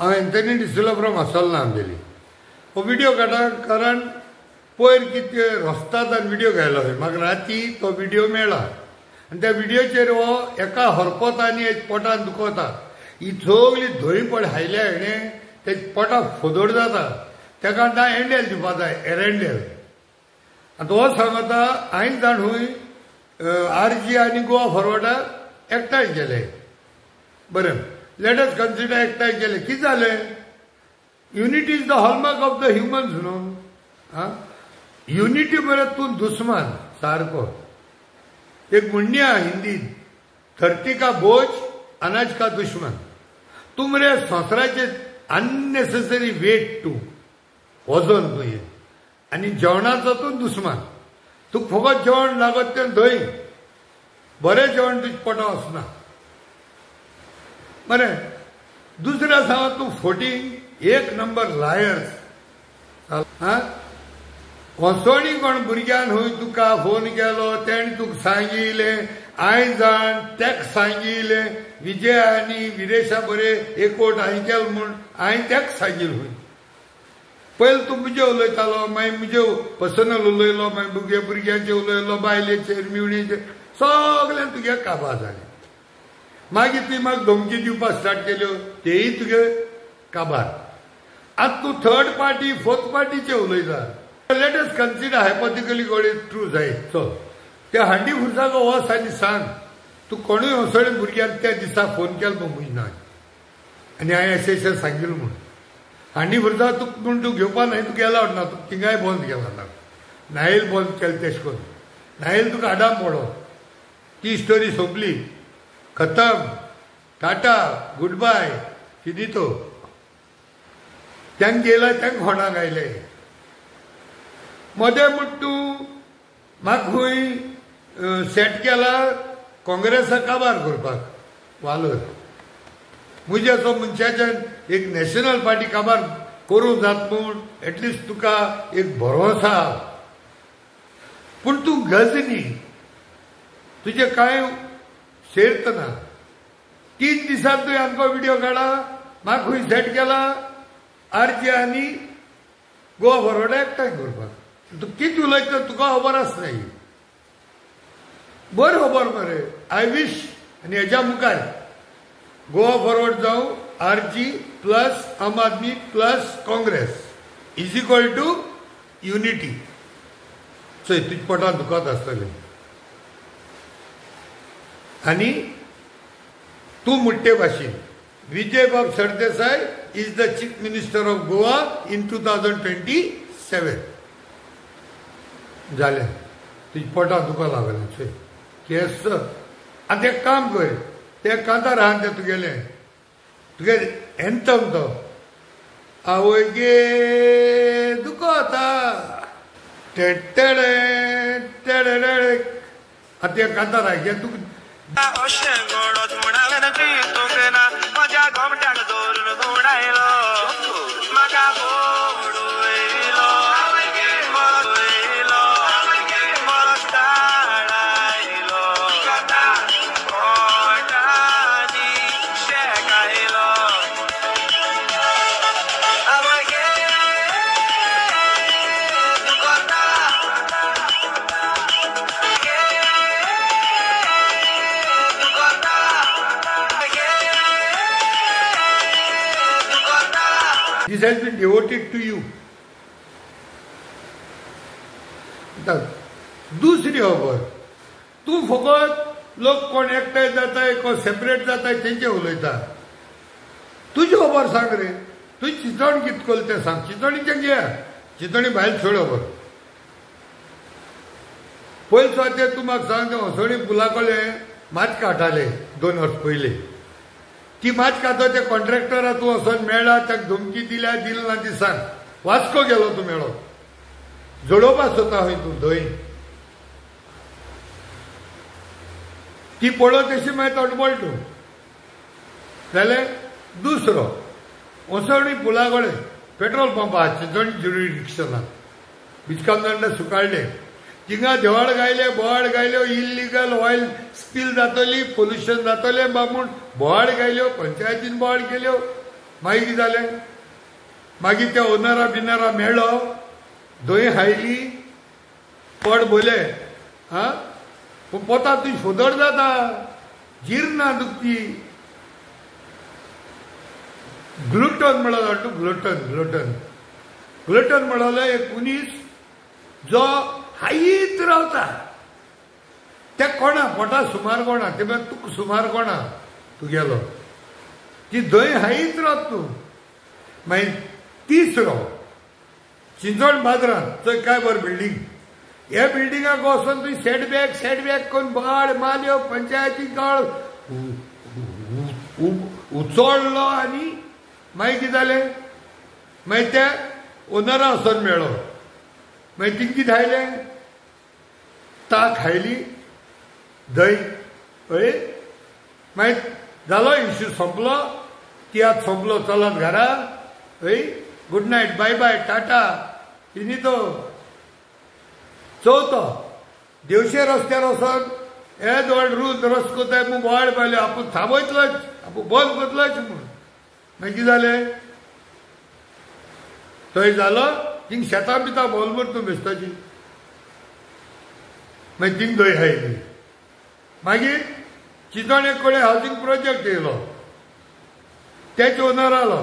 हांव Anthony D'Silva from आसोलना आमगेली हो व्हिडिओ काडटा कारण पयर कितें रस्तात आनी व्हिडिओ घायलो म्हाका राती तो व्हिडिओ मेळ्ळा आनी त्या व्हिडिओचेर हो एका हरपता आनी पोटान दुखता ही सगळी धंय पड हायल्या हेणें ते पोटाक फोदोड जाता तेका ना एंडेल दिवपा जाय एरेंडेल. आनी तो सांगता हांवें जाण हूंय आरजी आनी गोवा फॉरवर्डाक एकठांय केले. बरें, let us consider एकठांय केले कितें जालें? Unity is the hallmark of the humans न्हू. आं, युनिटी म्हळ्यार तूं दुस्मान सारको. एक म्हणणी आहा हिंदीन, धरती का बोज अनाज का दुश्मन. तूं मरे संवसाराचेर अननेसेसरी वेट तूं वजन तुवें आनी जेवणाचो तूं दुस्मान. तुका फकत जेवण लागत तें धंय, बरें जेवण तुज्या पोटा वचना. बरें, दुसरें सांग तूं फोटींग एक नंबर लायर्स. आं, कोसोणी कोण भुरग्यान हूंय तुका फोन केलो तेणें तुका सांगिलें हांवें जाण तेका सांगिलें विजय आनी विरेशा बरें एकवट हांवें केलो म्हूण हांवें तेका सांगिलें हूंय. पयलीं तूं म्हजे उलयतालो, मागीर म्हजे पर्सनल उलयलो, मागीर भुरगे भुरग्यांचेर उलयलो, बायलेचेर मिवणेचेर सगळ्यान तुगे काबार जालें. मागीर तुवें म्हाका धमकी दिवपाक स्टार्ट केल्यो तेय तुगे काबार. आतां तूं थर्ड पार्टी फोर्थ पार्टीचेर उलयता. Let us consider hypothetically गोडे ट्रू जायत. चल त्या हांडी खुर्साक वच आनी सांग तूं कोणूय वसोळे भुरग्यान त्या दिसा फोन केलो म्हूण ना आनी हांवें अशें अशें सांगिल्लें म्हूण. हांडी खुर्सा तुका म्हूण तूं घेवपा न्हय, तुका एलावड ना, तुका थिंगाय बंद केला ना, नायल बंद केलें तेश करून नायल तुका आडाम पडो. ती स्टोरी सोंपली, खतम, टाटा, गुड बाय, फिनितो. तांकां गेला तांकां खोणाक आयले मदें म्हूण तूं म्हाका खंय सेट केला काँग्रेसाक काबार करपाक वालोर. म्हजे असो मनशाच्यान एक नॅशनल पार्टी काबार करूंक जात म्हूण एटलिस्ट तुका एक भरोसा. पूण तूं गजनी, तुजें कांय शेर्त ना. 3 दिसांत तुवें आमकां व्हिडिओ काडला, म्हाका खंय सेट केला आरजी आनी गोवा फॉरवर्ड एकठांय करपाक. तूं कितें उलयता तुका खबर आसना. बरें खबर मरे. I wish आनी हेज्या मुखार गोवा फॉरवर्ड जावं RG plus Aam Aadmi plus Congress is equal to unity. चोय तुज्या पोटान दुखत आसतलें आनी तूं मुट्टे भाशेन Vijay Babu Sardesai is the chief minister of Goa in 2027. जालें, तुज्या पोटान दुखो लागलें. चोय केस आतां एक काम कर, ते कांतार आहा तें तुगेलें तुगे एंथम तो आवय गे दुखता टेटेडे टेडेडे. आतां ते कांतार आहा तुका अशें घडत म्हूण हांवें चिंतूंक ना, म्हज्या गोमट्याक दवरून धुंवडायलो म्हाका उडयलो उडयलो बरो ताळायलो पोटांनी शेकायलो. आवय गे दुखता This has been devoted to you. दुसरी खबर, तूं फकत लोक कोण एकठांय जाताय कोण सेपरेट जाताय तेंचे उलयता. तुजी खबर सांग रे, तुजी चिंतवण कितें केलें तें सांग. चिंतवणीचें घे, चिंतवणी भायर सोड खबर. पयलीं सुवातेर तूं म्हाका सांग, हसोणी पुला कडले मात काडटाले 2 वर्स पयलीं, ती मात खाता त्या कॉन्ट्रॅक्टरा तूं वचोन मेळ्ळा, ताका धमकी दिल्या दिली ना ती सांग. वास्को गेलो तूं मेळो, जोडोवपा सोदता खंय तूं धंय ती पळोव तशी मागीर तोंडबळ तूं. जालें. दुसरो वसणी पुला कडेन पेट्रोल पंप आहा चिंचणी ज्युरिडिक्शनाक, बिचकामदांडा सुकाडले थिंगा देवाळ गायले बोवाळ गायल्यो, इल्लिगल ऑयल स्पील जातली, पोल्युशन जातलें बा म्हूण बोवाळ गायल्यो, पंचायतीन बोवाळ केल्यो. मागीर कितें जालें, मागीर त्या ओनरा बिनरा मेळ्ळो, धंय हायली, पोट भरलें. आं, पूण पोता तुजी फोदड जाता, जीर्ण दुखती. ग्लुटन म्हणलो तूं, ग्लुटन ग्लुटन ग्लुटन म्हणलो एक मनीस जो हायीत रावता, ते कोणा पोटा सुमार कोणा, ते तुका सुमार कोणा तुगेलो ती धंय हायीत रावत तूं. मागीर तिसरो चिंचवण बाजारांत थंय काय बरें बिल्डींग, ह्या बिल्डिंगाक वचून तुवें सेटबॅक सेटबॅक करून बाळ मारल्यो, पंचायती गाळ उचोडलो आनी मागीर कितें जालें, मागीर त्या ओनरा वचून मेळ्ळो. मागीर तिंग कितें आयलें, ताक खायली, धंय. हय, मागीर जालो इश्यू सोंपलो, तियात्र सोंपलो, चलत घरा. हय, good night, bye bye, tata, finito. चवथो देवशे रस्त्यार वचोन हे दोन रूज रस्तो कोताय म्हूण बोवाळ पायलो, आपूण थांबयतलोच, आपूण बंद करतलोच म्हूण. मागीर कितें जालें, थंय जालो थिंग शेतां बितां भोंवल मर तूं बेस्ताची. मागीर थिंग धंय आयली. मागीर चिंचोणे कडेन हावजींग प्रोजेक्ट येयलो, तेच ओनर आलो.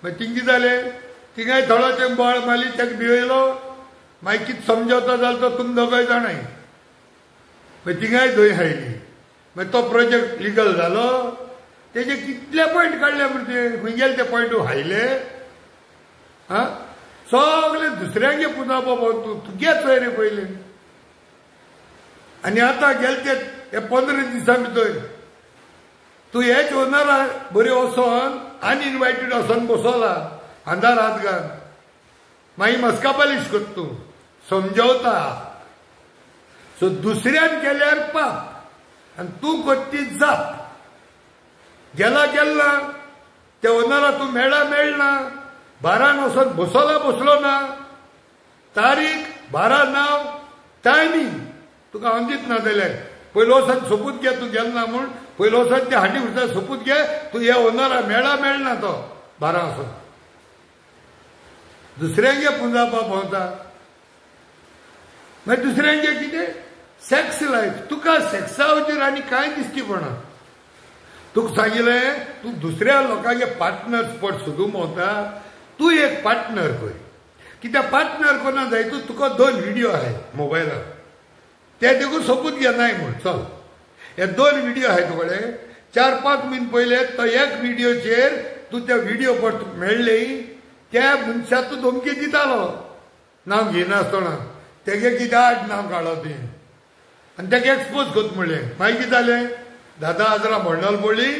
मागीर थिंग कितें जालें, थिंगाय थोडो तें बोवाळ मारली, ताका भिवयलो. मागीर कितें समजवता जालो तो तुम दोगांय जाणाय. मागीर थिंगाय धंय आयली. मागीर तो प्रोजेक्ट लिगल जालो. तेजे कितले पॉयंट काडले म्हण ते खंय गेले ते पॉयंट हायले. आं, सगळे दुसऱ्यांगे पुजावपा तूं तुगेच चोय रे पयलें. आनी आतां गेले ते हे 15 दिसां भितर तूं हेच ओनरा बरी वचोन अनइनवायटेड वचोन बसोला अंदार हात घाल, मागीर मस्का पालिश करता तूं, समजवता. सो दुसऱ्यान केल्यार पाप आनी तूं करती जाप. गेला गेला त्या ओनरा तूं मेळ्ळा मेळना, बारान वचोन बसोला बसलो ना, तारीख 12 नांव टायमींग तुका हांव दितना जाल्यार पयलो वचोन सोपूत घे तूं गेल ना म्हूण, पयलो वचोन ते हांडी उरता सोपूत घे तूं ह्या ओनरा मेळ्ळा मेळना तो 12 वचोन दुसऱ्यांगे पुंजावपा भोंवता. मागीर दुसऱ्यांगे कितें सेक्स लायफ, तुका सेक्सा वचीर आनी कांय दिसती पडना. तुका सांगिल्लें तूं दुसऱ्या लोकांगे पार्टनर स्पॉट सोदूंक भोंवता, तूं एक पार्टनर कर. कित्याक पार्टनर कोना जाय तूं, तुका 2 व्हिडियो आहाय मोबायलार, ते देखून सोपूत घे नाय म्हूण. चल, हे 2 व्हिडियो आहाय तुकडे, 4-5 म्हयने पयले तो एक व्हिडियोचेर तूं त्या व्हिडियो पट मेळ्ळी त्या मनशाक तूं धमकी दितालो, नांव घेयनासतना, तेगे कितें आड नांव काडलो तुवें आनी तेका एक्सपोज करता म्हणलें. मागीर कितें जालें, 10,000 बंडल पडली.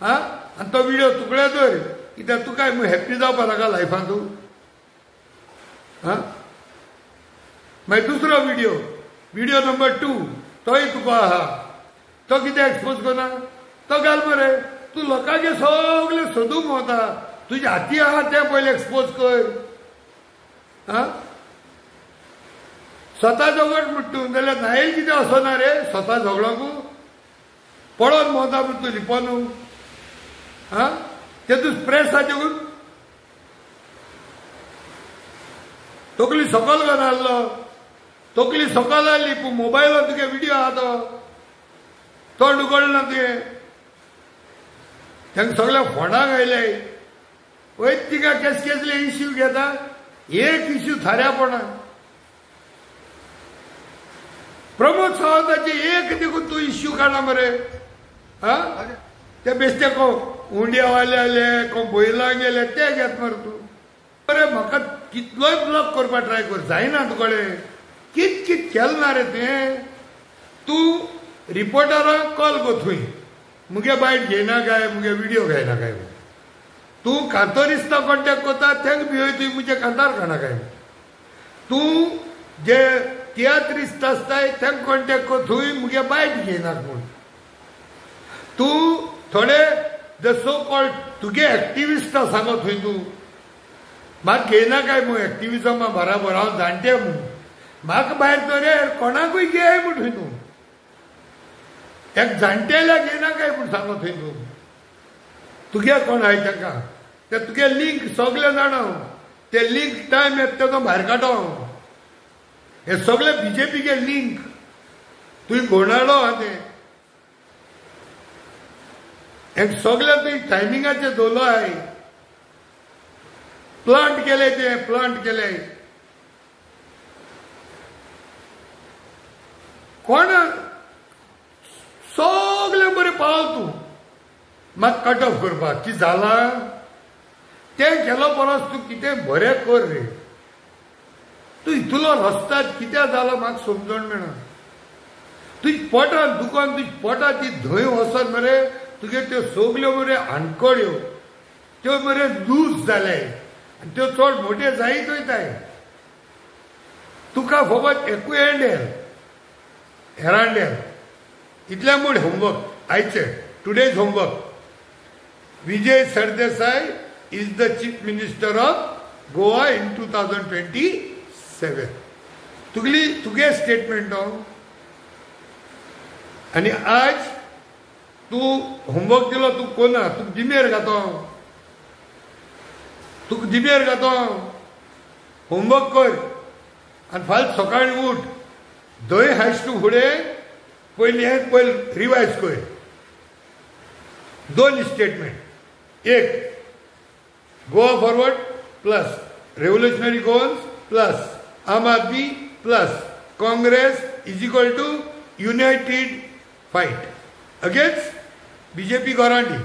आं, आनी तो व्हिडियो तुकडे दवर, कित्याक तुका हॅप्पी जावपा नाका लायफान तूं. आं, मागीर दुसरो व्हिडियो, व्हिडियो नंबर 2 तोय तुका आहा, तो कितें एक्सपोज करना, तो घाल मरे. तूं लोकांचे सगळे सोदूंक वता, तुजे हाती आहा तें पयलें एक्सपोज कर. आं, स्वता झगड म्हणटा तूं जाल्यार नायल कितें वचना रे, स्वता झगडोंकू पळोवन भोंवता म्हण तूं लिपोनू. आं, तेतून प्रेस देखून तकली सकल घालून आहलो, तकली सकल आहली पूण मोबायलार तुगे व्हिडियो आहा तो, तोंड उगडना तुवें, तांकां सगळ्या फोंडाक आयले. वयत तिका केस केसले इश्यू घेता, एक इश्यू थाऱ्यापणा. प्रमोद सावंताचे एक देखून तूं इश्यू काडला मरे. आं, ते बेश्टे कोण उंड्यावाले आले, कोण बैलां गेले ते घेत मरे तूं. बरें, म्हाका कितलोय ब्लॉक करपाक ट्राय कर, जायना तुकडे. कित कित केलें ना रे तुवें. तूं रिपोर्टराक कॉल कर थंय, मुगे बायट घेयना काय, मुगे व्हिडियो घेयना काय. तूं कांतोरिस्ता कॉन्टेक्ट करता, तांकां भिवय तुवें मुगे कांतार खाणा काय. तूं जे तियात्रिस्त आसताय तांकां कॉन्टेक्ट कर थंय, मुगे बायट घेयनात म्हूण. तूं थोडे the so called तुगे एक्टिविस्ट सांगो थंय, तूं म्हाका घेयना काय म्हूण एक्टिविजमा बराबर, हांव जाणटे म्हूण म्हाका भायर तर कोणाकूय घेय म्हूण थंय तूं एक जाणटेल्याक घेयना काय म्हूण सांगो थंय तूं. तुगे कोण आहाय तांकां ते तुगे लिंक सगळे जाणा ते लिंक टायम येता तेजो भायर काडो. हे सगळे बीजेपीगे लिंक तुवें घोणाळो आहा ते हे सगळे तुवें टायमिंगाचे दवरलो आहाय. प्लांट केले ते प्लांट केले कोण सगळे बरें पावल तूं म्हाका कट ऑफ करपाक की जाला तें केलो परस तूं कितें बरें कर रे. तूं इतलो रस्त्यार कितें जाला म्हाका समजण मेळना. तुजी पोटान दुकान तुजी पोटान ती धंय वचत मरे तुगे त्यो सगल्यो मरे आणकड्यो त्यो मरे लूज जाले आनी त्यो चड मोटे जायत वयताय. तुका फकत एकूय हँडेल हेरांडेल इतलें म्हूण होमवर्क आयचें today's homework. Vijay Sardesai is the chief minister of Goa in 2027. तुगली तुगे स्टेटमेंट आनी आज तूं होमवर्क दिलो तूं कोना तुका जिमेर घातो तुका जिमेर घातो होमवर्क कर आनी फाल्यां सकाळीं उठ धंय हायस तूं फुडें पयलीं हें पयलीं रिवायज कर. दोन स्टेटमेंट, एक Goa forward plus revolutionary Goans plus Aam Aadmi plus Congress is equal to united fight against BJP गोरांडी.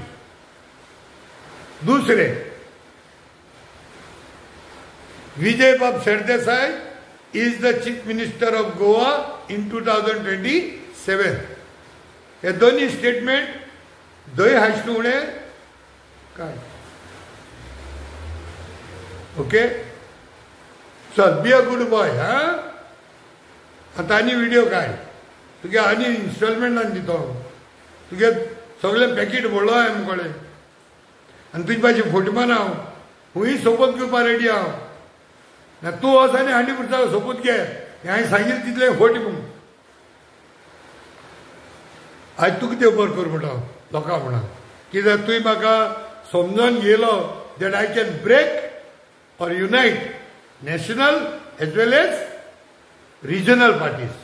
दुसरे Vijay Bab Sardesai is the chief minister of Goa in 2027. हे दोन्ही स्टेटमेंट दही हायस उणें काय. ओके चल बी अ गुड बॉय. हां आतां आनी व्हिडियो काड तुगे आनी इन्स्टॉलमेंटान दितो तुगे सगळें पॅकेट भरलो हांवें मुकोळे आनी तुजे भाशेन फोटो मान हांव खूंय सोपोत घेवपाक रेडी हांव ना तूं वच आनी हांडी पुरता सोपूत घे हें हांवें सांगिल्लें तितलें फोट म्हूण. आयज तुका देव बरें कर म्हणटा लोकां म्हणा कित्याक तुवें म्हाका समजून घेयलो that I can break or unite national as well as regional parties.